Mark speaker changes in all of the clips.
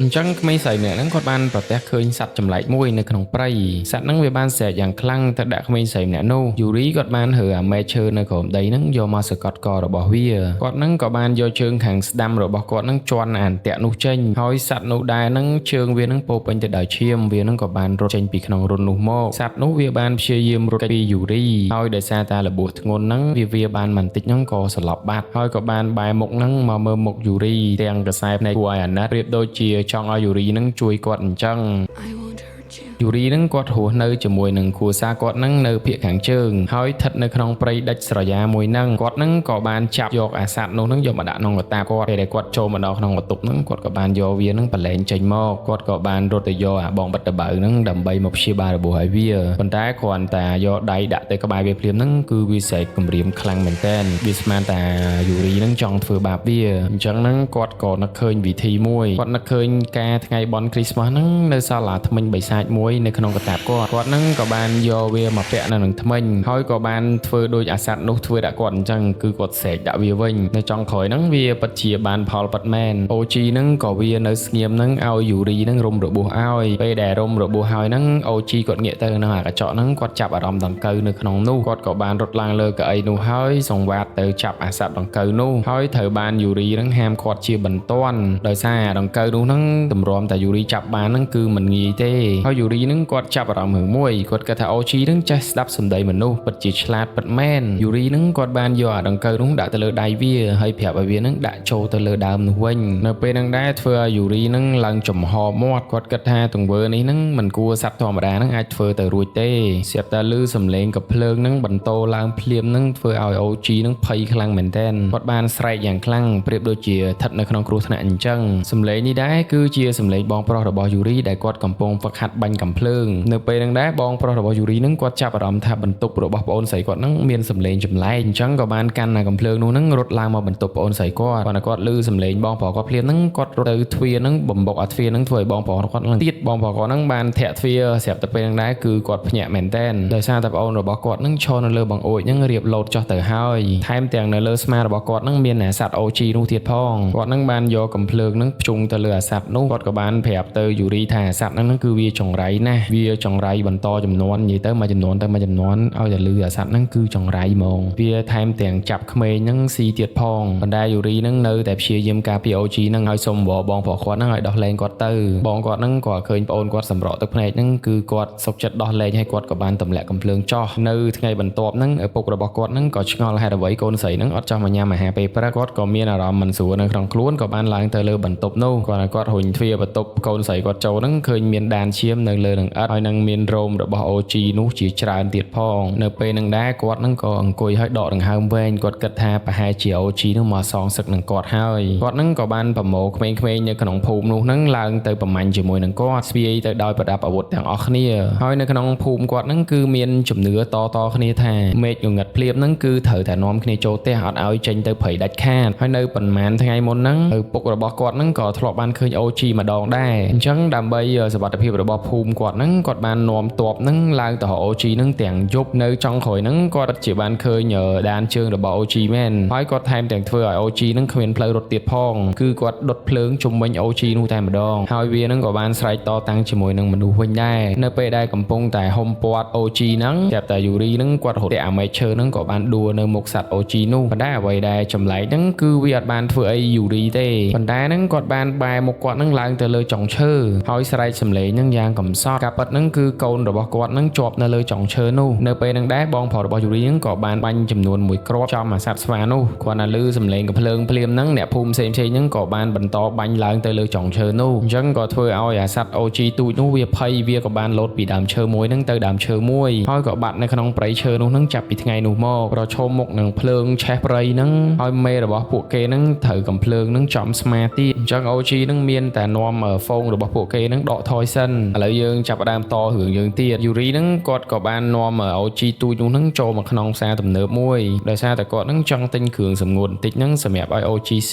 Speaker 1: អញ្ចឹងក្មេងស្រីម្នាក់ហ្នឹងគាត់បានប្រទះឃើញសត្វចម្លែកមួយនៅក្នុងព្រៃសត្វហ្នឹងវាបានស្រែកយ៉ាងខ្លាំងទៅដាក់ក្មេងស្រីម្នាក់នោះយូរីគាត់បានរើអាមែកឈើនៅក្រោមដីហ្នឹងយកមកសកត់ករបស់វាគាត់ហ្នឹងក៏បានយកជើងខាងស្ដាំរបស់គាត់ហ្នឹងជន់អាអន្ទាក់នោះចេញហើយសត្វនោះដែរហ្នឹងជើងវាហ្នឹងពោពេញទៅដោយឈាមវាហ្នឹងក៏បានរត់ចេញពីក្នុងរន្ធនោះមកសត្វនោះវាបានព្យាយាមរត់គេចពីយូរីហើយដោយសារតែរបួសធ្ងន់ហ្នឹងវាវាបានបន្តិចហ្នឹងក៏សន្លប់បាត់ហើយក៏បានបែរមុខហ្នឹងមកមើលមុខយូរីទាំងកសែភ្នែកគួរឲ្យអាណិតប្រៀបដូចជាចង់ឲ្យយូរីហ្នឹងជួយគាត់អញ្ចឹង
Speaker 2: I won't hurt you.
Speaker 1: យូរីហ្នឹងគាត់រស់នៅជាមួយនឹងគ្រួសារគាត់ហ្នឹងនៅភាគខាងជើងហើយស្ថិតនៅក្នុងព្រៃដាច់ស្រយាលមួយហ្នឹងគាត់ហ្នឹងក៏បានចាប់យកអាសត្វនោះហ្នឹងយកមកដាក់ក្នុងកតាបគាត់ពេលដែលគាត់ចូលមកដល់ក្នុងបន្ទប់ហ្នឹងគាត់ក៏បានយកវាហ្នឹងប្រឡែងចេញមកគាត់ក៏បានរត់ទៅយកអាបងបិទដបៅហ្នឹងដើម្បីមកព្យាបាលរបួសឲ្យវាប៉ុន្តែគ្រាន់តែយកដៃដាក់ទៅក្បែរវាភ្លាមហ្នឹងគឺវាស្រែកគំរាមខ្លាំងមែនទែនវាស្មានតែយូរីហ្នឹងចង់ធ្វើបាបវាអញ្ចឹងហ្នឹងគាត់ក៏នឹកឃើញវិធីមួយគាត់នឹកឃើញការថ្ងៃបុណ្យគ្រីស្មាស់ហ្នឹងនៅសល់អាថ្មិញបិសាចមួយនៅក្នុងកតាបគាត់គាត់ហ្នឹងក៏បានយកវាមកពាក់នៅនឹងថ្មិញហើយក៏បានធ្វើដូចអាសត្វនោះធ្វើដាក់គាត់អញ្ចឹងគឺគាត់ស្រែកដាក់វាវិញនៅចុងក្រោយហ្នឹងវាពិតជាបានផលពិតមែន OG ហ្នឹងក៏វានៅស្ងៀមហ្នឹងឲ្យយូរីហ្នឹងរុំរបួសឲ្យពេលដែលរុំរបួសហើយហ្នឹង OG គាត់ងាកទៅក្នុងអាកញ្ចក់ហ្នឹងគាត់ចាប់អារម្មណ៍ដង្កូវនៅក្នុងនោះគាត់ក៏បានរត់ឡើងលើកៅអីនោះហើយសង្វាតទៅចាប់អាសត្វដង្កូវនោះហើយត្រូវបានយូរីហ្នឹងហាមឃាត់ជាបន្ទាន់ដោយសារអាដង្កូវនោះហ្នឹងតម្រាំតែយូរីចាប់បានហ្នឹងគឺមិនងាយទេហើយយូរីហ្នឹងគាត់ចាប់អារម្មណ៍រឿងមួយគាត់គិតថា OG ហ្នឹងចេះស្ដាប់សម្ដីមនុស្សពិតជាឆ្លាតពិតមែនយូរីហ្នឹងគាត់បានយកអាដង្កូវនោះដាក់ទៅលើដៃវាហើយប្រាប់ឲ្យវាហ្នឹងដាក់ចូលទៅលើដើមនោះវិញនៅពេលហ្នឹងដែរធ្វើឲ្យយូរីហ្នឹងឡើងចំហមាត់គាត់គិតថាទង្វើនេះហ្នឹងមិនគួរសត្វធម្មតាហ្នឹងអាចធ្វើទៅរួចទេស្រាប់តែឮសំឡេងកំភ្លើងហ្នឹងបន្តឡើងភ្លាមហ្នឹងធ្វើឲ្យ OG ហ្នឹងភ័យខ្លាំងមែនទែនគាត់បានស្រែកយ៉ាងខ្លាំងប្រៀបដូចជាស្ថិតនៅក្នុងគ្រោះថ្នាក់អញ្ចឹងសំឡេងនេះដែរគឺជាសំឡេងបងប្រុសរបស់យូរីដែលគាត់កំពុងហ្វឹកហាត់បាញ់កំភ្លើងនៅពេលហ្នឹងដែរបងប្រុសរបស់យូរីហ្នឹងគាត់ចាប់អារម្មណ៍ថាបន្ទប់របស់ប្អូនស្រីគាត់ហ្នឹងមានសំឡេងចម្លែកអញ្ចឹងក៏បានកាន់អាកំភ្លើងនោះហ្នឹងរត់ឡើងមកបន្ទប់ប្អូនស្រីគាត់គាត់គាត់ឮសំឡេងបងប្រុសគាត់ភ្លាមហ្នឹងគាត់រត់ទៅទ្វារហ្នឹងបំបុកអាទ្វារហ្នឹងធ្វើឲ្យបងប្រុសគាត់ឡើងទៀតបងប្រុសគាត់ហ្នឹងបានធាក់ទ្វារស្រាប់តែពេលហ្នឹងដែរគឺគាត់ភ្ញាក់មែនតែនដោយសារតែប្អូនរបស់គាត់ហ្នឹងឈរនៅលើបង្អួចហ្នឹងរៀបលោតចុះទៅហើយថែមទាំងនៅលើស្មារបស់គាត់ហ្នឹងមានអាសត្វ OG នោះទៀតផងគាត់ហ្នឹងបានយកកំភ្លើងហ្នឹងភ្ជុងទៅលើអាសត្វនោះគាត់ក៏បានប្រាប់ទៅយូរីថាអាសត្វហ្នឹងគឺវាចង្រៃណាស់វាចង្រៃបន្តចំនួននិយាយទៅមួយចំនួនទៅមួយចំនួនឲ្យតែលឺអាសត្វហ្នឹងគឺចង្រៃហ្មងវាថែមទាំងចាប់ក្មេងហ្នឹងស៊ីទៀតផងប៉ុន្តែយូរីហ្នឹងនៅតែព្យាយាមការពារ OG ហ្នឹងឲ្យសុំវបងប្រុសគាត់ហ្នឹងឲ្យដោះលែងគាត់ទៅបងគាត់ហ្នឹងក៏ឃើញប្អូនគាត់សម្រក់ទឹកភ្នែកហ្នឹងគឺគាត់សុខចិត្តដោះលែងឲ្យគាត់ក៏បានទម្លាក់កំភ្លើងចោះនៅថ្ងៃបន្ទាប់ហ្នឹងឪពុករបស់គាត់ហ្នឹងក៏ឆ្ងល់ហេតុអ្វីកូនស្រីហ្នឹងអត់ចង់មកញ៉ាំអាហារពេលព្រឹកគាត់ក៏មានអារម្មណ៍មិនស្រួលនៅក្នុងខ្លួនក៏បានឡើងទៅលើបន្ទប់នោះគាត់គាត់រុញទ្វារបន្ទប់កូនស្រីគាត់ចូលហ្នឹងឃើញមានដានឈាមនៅលើនឹងឥដ្ឋហើយនឹងមានរោមរបស់ OG នោះជាច្រើនទៀតផងនៅពេលហ្នឹងដែរគាត់ហ្នឹងក៏អង្គុយឲ្យដកដង្ហើមវែងគាត់គិតថាប្រហែលជា OG នោះមកសងសឹកនឹងគាត់ហើយគាត់ហ្នឹងក៏បានប្រមូលក្មេងៗនៅក្នុងភូមិនោះហ្នឹងឡើងទៅប្រមាញ់ជាមួយនឹងគាត់ស្ពាយទៅដោយប្រដាប់អាវុធទាំងអស់គ្នាហើយនៅក្នុងភូមិគាត់ហ្នឹងគឺមានជំនឿតតគ្នាថាមេឃងងឹតភ្លាមហ្នឹងគឺត្រូវតែនាំគ្នាចូលផ្ទះអត់ឲ្យចេញទៅព្រៃដាច់ខាតហើយនៅប៉ុន្មានថ្ងៃមុនហ្នឹងឪពុករបស់គាត់ហ្នឹងក៏ធ្លាប់បានឃើញ OG ម្ដងដែរអញ្ចឹងដើម្បីសុវត្ថិភាពរបស់ភូមិគាត់ហ្នឹងគាត់បាននាំទ័ពហ្នឹងឡើងទៅរក OG ហ្នឹងទាំងយប់នៅចុងក្រោយហ្នឹងគាត់ជាបានឃើញដានជើងរបស់ OG មែនហើយគាត់ថែមទាំងធ្វើឲ្យ OG ហ្នឹងគ្មានផ្លូវរត់ទៀតផងគឺគាត់ដុតភ្លើងជុំវិញ OG នោះតែម្ដងហើយវាហ្នឹងក៏បានស្រែកតតាំងជាមួយនឹងមនុស្សវិញដែរនៅពេលដែលកំពុងតែហុំព័ទ្ធ OG ហ្នឹងចាប់តែយូរីហ្នឹងគាត់រត់អាមេឈើហ្នឹងក៏បានដួលនៅមុខសត្វ OG នោះប៉ុន្តែអ្វីដែលចម្លែកហ្នឹងគឺវាអត់បានធ្វើអីយូរីទេប៉ុន្តែហ្នឹងគាត់បានបែរមុខគាត់ហ្នឹងឡើងទៅលើចុងឈើហើយស្រែកសំឡេងហ្នឹងយ៉ាងកំសត់ការពិតហ្នឹងគឺកូនរបស់គាត់ហ្នឹងជាប់នៅលើចុងឈើនោះនៅពេលហ្នឹងដែរបងប្រុសរបស់យូរីហ្នឹងក៏បានបាញ់ចំនួនមួយគ្រាប់ចំអាសត្វស្វានោះគាត់ណាលឺសំឡេងកំភ្លើងភ្លាមហ្នឹងអ្នកភូមិផ្សេងៗហ្នឹងក៏បានបន្តបាញ់ឡើងទៅលើចុងឈើនោះអញ្ចឹងក៏ធ្វើឲ្យអាសត្វ OG ទូចនោះវាភ័យវាក៏បានលោតពីដើមឈើមួយហ្នឹងទៅដើមឈើមួយហើយក៏បាត់នៅក្នុងព្រៃឈើនោះហ្នឹងចាប់ពីថ្ងៃនោះមកប្រឈមមុខនឹងភ្លើងឆេះព្រៃហ្នឹងហើយមេរបស់ពួកគេហ្នឹងត្រូវកំភ្លើងហ្នឹងចំស្មាទៀតអញ្ចឹង OG ហ្នឹងមានតែនាំហ្វូងរបស់ពួកគេហ្នឹងដកថយសិនឥឡូវយើង យើងចាប់ផ្ដើមតរឿងយើងទៀតយូរីហ្នឹងគាត់ក៏បាននាំ OG ទូចនោះហ្នឹងចូលមកក្នុងផ្សារទំនើបមួយដោយសារតែគាត់ហ្នឹងចង់ទិញគ្រឿងសម្ងួតបន្តិចហ្នឹងសម្រាប់ឲ្យ OGC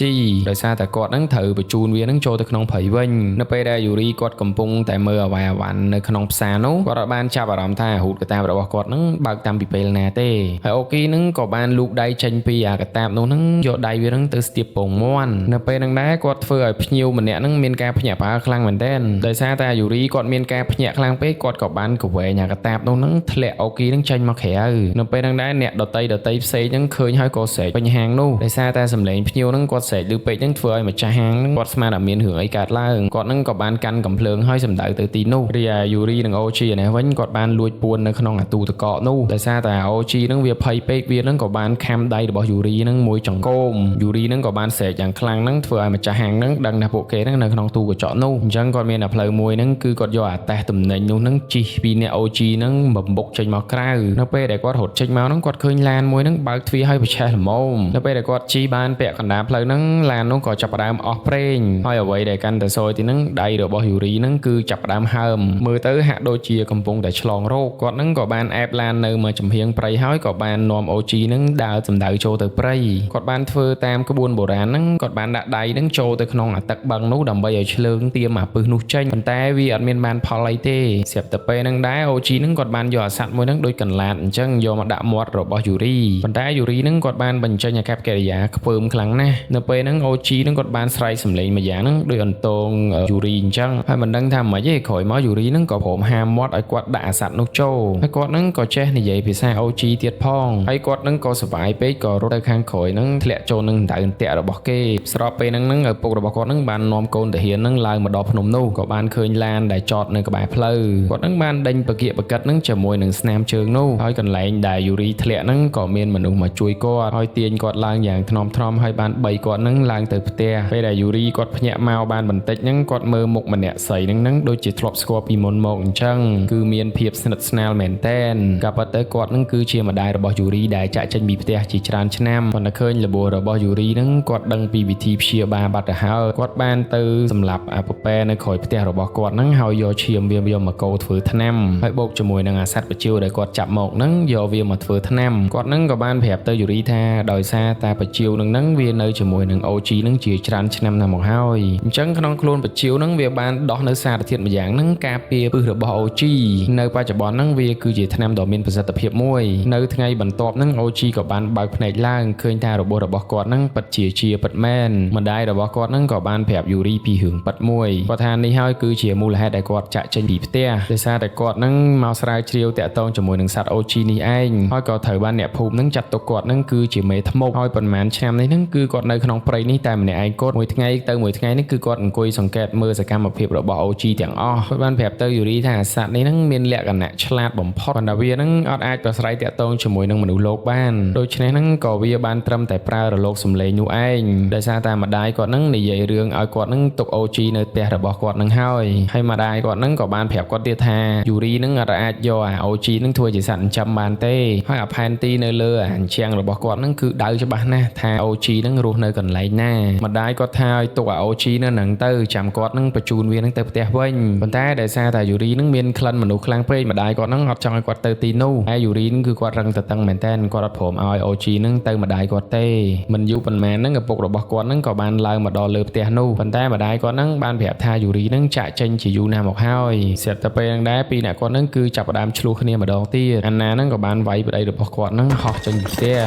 Speaker 1: ដោយសារតែគាត់ហ្នឹងត្រូវបញ្ជូនវាហ្នឹងចូលទៅក្នុងព្រៃវិញនៅពេលដែលយូរីគាត់កំពុងតែមើលអវ៉ៃអវ៉ាន់នៅក្នុងផ្សារនោះគាត់អត់បានចាប់អារម្មណ៍ថាហ៊ូតកតាបរបស់គាត់ហ្នឹងបើកតាំងពីពេលណាទេហើយអូគីហ្នឹងក៏បានលូកដៃចេញពីអាកតាបនោះហ្នឹងយកដៃវាហ្នឹងទៅស្ទាបពងមាន់នៅពេលហ្នឹងដែរគាត់ធ្វើឲ្យភ្ញៀវម្នាក់ហ្នឹងមានការភ្ញាក់ផ្អើលខ្លាំងមែនទែនដោយសារតែយូរីគាត់មានការភ្ញាក់ខ្លាំងពេកគាត់ក៏បានកវែងអាកតាបនោះហ្នឹងធ្លាក់អូគីហ្នឹងចេញមកក្រៅនៅពេលហ្នឹងដែរអ្នកដតីដតីផ្សេងហ្នឹងឃើញហើយក៏ស្រែកពេញហាងនោះដោយសារតែសំឡេងភ្ញៀវហ្នឹងគាត់ស្រែកលឺពេកហ្នឹងធ្វើឲ្យម្ចាស់ហាងហ្នឹងគាត់ស្មានតែមានរឿងអីកើតឡើងគាត់ហ្នឹងក៏បានកាន់កំភ្លើងហើយសម្ដៅទៅទីនោះរីឯយូរីនិងអូជីនេះវិញគាត់បានលួចពួននៅក្នុងអាទូទឹកកកនោះដោយសារតែអូជីហ្នឹងវាភ័យពេកវាហ្នឹងក៏បានខាំដៃរបស់យូរីហ្នឹងមួយចង្កូមយូរីហ្នឹងក៏បានស្រែកយ៉ាងខ្លាំងហ្នឹងធ្វើឲ្យម្ចាស់ហាងហ្នឹងដឹងថាពួកគេហ្នឹងនៅក្នុងទូកញ្ចក់នោះអញ្ចឹងគាត់មានតែផ្លូវមួយហ្នឹងគឺគាត់យកអាតេសតំណែងនោះហ្នឹងជីកពីអ្នក OG ហ្នឹងបំបុកចេញមកក្រៅនៅពេលដែលគាត់រត់ចេញមកហ្នឹងគាត់ឃើញឡានមួយហ្នឹងបើកទ្វារឲ្យប្រឆេះល្មមនៅពេលដែលគាត់ជីបានពាក់កណ្ដាលផ្លូវហ្នឹងឡាននោះក៏ចាប់ផ្ដើមអស់ប្រេងហើយអ្វីដែលកាន់តែសយទីហ្នឹងដៃរបស់យូរីហ្នឹងគឺចាប់ផ្ដើមហើមមើលទៅហាក់ដូចជាកំពុងតែឆ្លងរោគគាត់ហ្នឹងក៏បានអែបឡាននៅមួយចំហៀងព្រៃហើយក៏បាននាំ OG ហ្នឹងដើរសម្ដៅចូលទៅព្រៃគាត់បានធ្វើតាមក្បួនបុរាណហ្នឹងគាត់បានដាក់ដៃហ្នឹងចូលទៅក្នុងអាទឹកបឹងនោះដើម្បីឲ្យឆ្លើងទៀមអាពឹសនោះចេញប៉ុន្តែវាអត់មានបានផលអីទេស្រាប់តែពេលហ្នឹងដែរ OG ហ្នឹងគាត់បានយកអាសត្វមួយហ្នឹងដូចកន្លាតអញ្ចឹងយកមកដាក់មាត់របស់យូរីប៉ុន្តែយូរីហ្នឹងគាត់បានបញ្ចេញអាកប្បកិរិយាខ្ពើមខ្លាំងណាស់នៅពេលហ្នឹង OG ហ្នឹងគាត់បានស្រែកសំឡេងមួយយ៉ាងហ្នឹងដូចអន្តងយូរីអញ្ចឹងហើយមិនដឹងថាម៉េចទេក្រោយមកយូរីហ្នឹងក៏ព្រមហាមមាត់ឲ្យគាត់ដាក់អាសត្វនោះចូលហើយគាត់ហ្នឹងក៏ចេះនិយាយភាសា OG ទៀតផងហើយគាត់ហ្នឹងក៏សប្បាយពេកក៏រត់ទៅខាងក្រោយហ្នឹងធ្លាក់ចូលនឹងដៅអន្ទាក់របស់គេស្របពេលហ្នឹងហ្នឹងឪពុករបស់គាត់ហ្នឹងបាននាំកូនទាហានហ្នឹងឡើងមកដល់ភ្នំនោះក៏បានឃើញឡានដែលចតនៅក្បែរផ្លូវគាត់ហ្នឹងបានដេញបកៀកបកិតហ្នឹងជាមួយនឹងស្នាមជើងនោះហើយកន្លែងដែលយូរីធ្លាក់ហ្នឹងក៏មានមនុស្សមកជួយគាត់ហើយទាញគាត់ឡើងយ៉ាងថ្នមថ្នមហើយបានបីគាត់ហ្នឹងឡើងទៅផ្ទះពេលដែលយូរីគាត់ភ្ញាក់មកបានបន្តិចហ្នឹងគាត់មើលមុខម្នាក់ស្រីហ្នឹងហ្នឹងដូចជាធ្លាប់ស្គាល់ពីមុនមកអញ្ចឹងគឺមានភាពស្និទ្ធស្នាលមែនតែនក៏ប៉ុន្តែគាត់ហ្នឹងគឺជាម្ដាយរបស់យូរីដែលចាក់ចេញពីផ្ទះជាច្រើនឆ្នាំប៉ុន្តែឃើញរបួសរបស់យូរីហ្នឹងគាត់ដឹងពីវិធីព្យាបាលបាត់ទៅហើយគាត់បានទៅសម្លាប់អាពពែនៅក្រោយផ្ទះរបស់គាត់ហ្នឹងហើយយកឈាមវាយកមកកូរធ្វើថ្នាំហើយបូកជាមួយនឹងអាសត្វបញ្ជាវដែលគាត់ចាប់មកហ្នឹងយកវាមកធ្វើថ្នាំគាត់ហ្នឹងក៏បានប្រាប់ទៅយូរីថាដោយសារតែបញ្ជាវនឹងហ្នឹងវានៅជាមួយនឹង OG ហ្នឹងជាច្រើនឆ្នាំណាស់មកហើយអញ្ចឹងក្នុងខ្លួនបញ្ជាវហ្នឹងវាបានដោះនៅសារធាតុម្យ៉ាងហ្នឹងការពារពឹសរបស់ OG នៅបច្ចុប្បន្នហ្នឹងវាគឺជាថ្នាំដ៏មានប្រសិទ្ធភាពមួយនៅថ្ងៃបន្ទាប់ហ្នឹង OG ក៏បានបើកភ្នែកឡើងឃើញថារបួសរបស់គាត់ហ្នឹងពិតជាជាពិតមែនម្ដាយរបស់គាត់ហ្នឹងក៏បានប្រាប់យូរីពីរឿងពិតមួយគាត់ថានេះហើយគឺជាមូលហេតុដែលគាត់ចាក់ចេញពីផ្ទះដោយសារតែគាត់ហ្នឹងមកស្រាវជ្រាវតាក់ទងជាមួយនឹងសត្វ OG នេះឯងហើយក៏ត្រូវបានអ្នកភូមិហ្នឹងចាត់ទុកគាត់ហ្នឹងគឺជាមេធ្មប់ហើយប៉ុន្មានឆ្នាំនេះហ្នឹងគឺគាត់នៅក្នុងព្រៃនេះតែម្នាក់ឯងគាត់មួយថ្ងៃទៅមួយថ្ងៃនេះគឺគាត់អង្គុយសង្កេតមើលសកម្មភាពរបស់ OG ទាំងអស់គាត់បានប្រាប់ទៅយូរីថាសត្វនេះហ្នឹងមានលក្ខណៈឆ្លាតបំផុតប៉ុន្តែវាហ្នឹងអត់អាចប្រស្រ័យតាក់ទងជាមួយនឹងមនុស្សលោកបានដូច្នេះហ្នឹងក៏វាបានត្រឹមតែប្រើរលកសំឡេងនោះឯងដោយសារតែម្ដាយគាត់ហ្នឹងនិយាយរឿងឲ្យគាត់ហ្នឹងទុក OG នៅផ្ទះរបស់គាត់ហ្នឹងហើយហើយម្ដាយគាត់ហ្នឹងក៏បានប្រាប់គាត់ទៀតថាយូរីហ្នឹងអត់អាចយកអា OG ហ្នឹងធ្វើជាសត្វចិញ្ចឹមបានទេហើយអាផែនទីនៅលើអាអញ្ចាំងរបស់គាត់ហ្នឹងគឺដៅច្បាស់ណាស់ថា OG ហ្នឹងរស់នៅកន្លែងណាម្ដាយគាត់ថាឲ្យទុកអា OG នៅហ្នឹងទៅចាំគាត់ហ្នឹងបញ្ជូនវាហ្នឹងទៅផ្ទះវិញប៉ុន្តែដោយសារតែយូរីហ្នឹងមានក្លិនមនុស្សខ្លាំងពេកម្ដាយគាត់ហ្នឹងអត់ចង់ឲ្យគាត់ទៅទីនោះហើយយូរីហ្នឹងគឺគាត់រឹងតឹងមែនតើគាត់អត់ព្រមឲ្យ OG ហ្នឹងទៅម្ដាយគាត់ទេមិនយូរប៉ុន្មានហ្នឹងឪពុករបស់គាត់ហ្នឹងក៏បានឡើងមកដល់លើផ្ទះនោះប៉ុន្តែម្ដាយគាត់ហ្នឹងបានប្រាប់ថាយូរីហ្នឹងចាក់ចេញជាយូរណាស់មកហើយស្រាប់តែពេលហ្នឹងដែរពីរអ្នកគាត់ហ្នឹងគឺចាប់ផ្ដើមឆ្លោះគ្នាម្ដងទៀតអាណាហ្នឹងក៏បានវាយប្តីរបស់គាត់ហ្នឹងហោះចេញពីផ្ទះ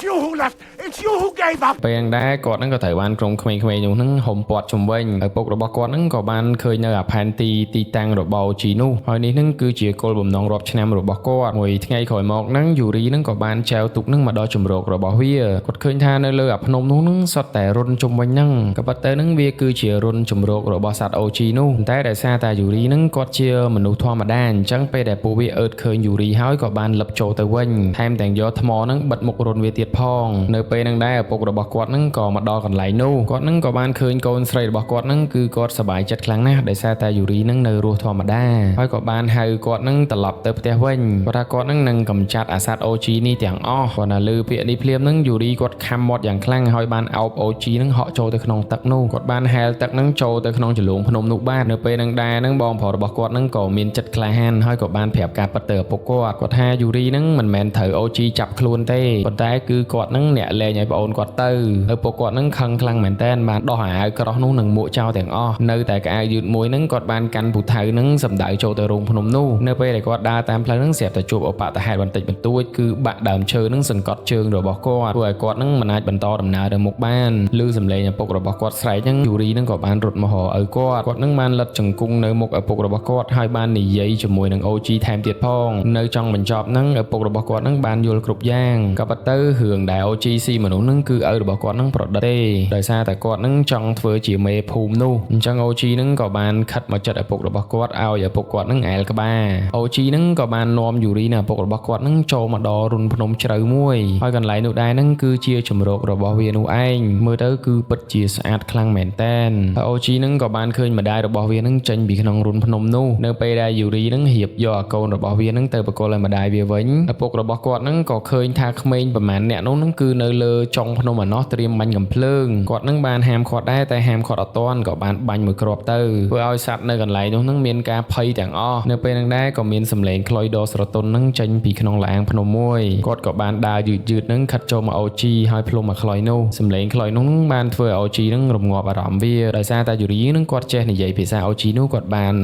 Speaker 2: It's you who left. It's you who gave up.
Speaker 1: ពេលហ្នឹងដែរគាត់ហ្នឹងក៏ត្រូវបានក្រុមក្មេងៗនោះហ្នឹងហុំព័ទ្ធជុំវិញឪពុករបស់គាត់ហ្នឹងក៏បានឃើញនៅអាផែនទីទីតាំងរបស់ OG នោះហើយនេះហ្នឹងគឺជាគោលបំណងរាប់ឆ្នាំរបស់គាត់មួយថ្ងៃក្រោយមកហ្នឹងយូរីហ្នឹងក៏បានចែវទូកហ្នឹងមកដល់ជម្រករបស់វាគាត់ឃើញថានៅលើអាភ្នំនោះហ្នឹងសុទ្ធតែរុនជុំវិញហ្នឹងក៏ប៉ុន្តែហ្នឹងវាគឺជារុនជម្រករបស់សត្វ OG នោះប៉ុន្តែដោយសារតែយូរីហ្នឹងគាត់ជាមនុស្សធម្មតាអញ្ចឹងពេលដែលពួកវាអើតឃើញយូរីហើយក៏បានលឹបចូលទៅវិញថែមទាំងយកថ្មហ្នឹងបិទមុខរុនវាទៀតផងនៅ ពេលហ្នឹងដែរឪពុករបស់គាត់ហ្នឹងក៏មកដល់កន្លែងនោះគាត់ហ្នឹងក៏បានឃើញកូនស្រីរបស់គាត់ហ្នឹងគឺគាត់សប្បាយចិត្តខ្លាំងណាស់ដោយសារតែយូរីហ្នឹងនៅរស់ធម្មតាហើយក៏បានហៅគាត់ហ្នឹងត្រឡប់ទៅផ្ទះវិញគាត់ថាគាត់ហ្នឹងនឹងកម្ចាត់អាសត្វ OG នេះទាំងអស់គាត់ណាលឺពាក្យនេះភ្លាមហ្នឹងយូរីគាត់ខំមាត់យ៉ាងខ្លាំងហើយបានអោប OG ហ្នឹងហក់ចូលទៅក្នុងទឹកនោះគាត់បានហែលទឹកហ្នឹងចូលទៅក្នុងជ្រលងភ្នំនោះបាទនៅពេលហ្នឹងដែរហ្នឹងបងប្រុសរបស់គាត់ហ្នឹងក៏មានចិត្តក្លាហានហើយក៏បានប្រាប់ការពិតទៅឪពុកគាត់គាត់ថាយូរីហ្នឹងមិនមែនត្រូវ OG ចាប់ខ្លួនទេប៉ុន្តែគឺគាត់ហ្នឹងអ្នកលែងឲ្យប្អូនគាត់ទៅឪពុកគាត់ហ្នឹងខឹងខ្លាំងមែនតើបានដោះអាវក្រោះនោះនឹងមួកចោលទាំងអស់នៅតែកៅអៅយឺតមួយហ្នឹងគាត់បានកាន់ពូថៅហ្នឹងសម្ដៅចូលទៅរូងភ្នំនោះនៅពេលដែលគាត់ដើរតាមផ្លូវហ្នឹងស្រាប់តែជួបឧបទ្ទហេតុបន្តិចបន្តួចគឺបាក់ដើមឈើហ្នឹងសង្កត់ជើងរបស់គាត់ធ្វើឲ្យគាត់ហ្នឹងមិនអាចបន្តដំណើរទៅមុខបានឮសំឡេងឪពុករបស់គាត់ស្រែកហ្នឹងយូរីហ្នឹងក៏បានរត់មករកឪគាត់គាត់ហ្នឹងបានលិតជង្គង់នៅមុខឪពុករបស់គាត់ហើយបាននិយាយជាមួយនឹង OG ថែមទៀតផងនៅចង់បញ្ចប់ហ្នឹងឪពុករបស់គាត់ហ្នឹងបានយល់គ្រប់យ៉ាងក៏ប៉ុន្តែរឿងដែល OG ស៊ីមនុស្សហ្នឹងគឺឪរបស់គាត់ហ្នឹងប្រឌិតទេដោយសារតែគាត់ហ្នឹងចង់ធ្វើជាមេភូមិនោះអញ្ចឹង OG ហ្នឹងក៏បានខិតមកចិត្តឪពុករបស់គាត់ឲ្យឪពុកគាត់ហ្នឹងអែលក្បាល OG ហ្នឹងក៏បាននាំយូរីនិងឪពុករបស់គាត់ហ្នឹងចូលមកដល់រុនភ្នំជ្រៅមួយហើយកន្លែងនោះដែរហ្នឹងគឺជាជំរករបស់វានោះឯងមើលទៅគឺពិតជាស្អាតខ្លាំងមែនតែនហើយ OG ហ្នឹងក៏បានឃើញម្ដាយរបស់វាហ្នឹងចេញពីក្នុងរុនភ្នំនោះនៅពេលដែលយូរីហ្នឹងរៀបយកអាកូនរបស់វាហ្នឹងទៅបកគលឲ្យម្ដាយវាវិញឪពុករបស់គាត់ហ្នឹងក៏ឃើញថាក្មេងប្រហែលអ្នកនោះហ្នឹងគឺនៅលើចុងភ្នំឯណោះត្រៀមបាញ់កំភ្លើងគាត់ហ្នឹងបានហាមឃាត់ដែរតែហាមឃាត់អត់ទាន់ក៏បានបាញ់មួយគ្រាប់ទៅធ្វើឲ្យសត្វនៅកន្លែងនោះហ្នឹងមានការភ័យទាំងអស់នៅពេលហ្នឹងដែរក៏មានសម្លេងខ្លុយដ៏ស្រទន់ហ្នឹងចេញពីក្នុងលាងភ្នំមួយគាត់ក៏បានដើរយឺតយឺតហ្នឹងខិតចូលមក OG ហើយផ្លុំមកខ្លុយនោះសម្លេងខ្លុយនោះបានធ្វើឲ្យ OG ហ្នឹងរងាប់អារម្មណ៍វាដោយសារតែយូរីហ្នឹងគាត់ចេះនិយាយភាសា OG នោះគាត់បាន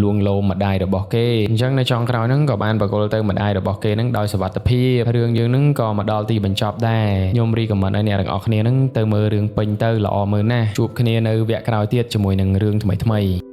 Speaker 1: លួងលោមម្ដាយរបស់គេអញ្ចឹងនៅចុងក្រោយហ្នឹងក៏បានបកគលទៅម្ដាយរបស់គេហ្នឹងដោយសុវត្ថិភាពរឿងយើងហ្នឹងក៏មកដល់ទីបញ្ចប់ដែរខ្ញុំrecommend ឲ្យអ្នកទាំងអស់គ្នាហ្នឹងទៅមើលរឿងពេញទៅល្អមើលណាស់ជួបគ្នានៅវគ្គក្រោយទៀតជាមួយនឹងរឿងថ្មីៗ។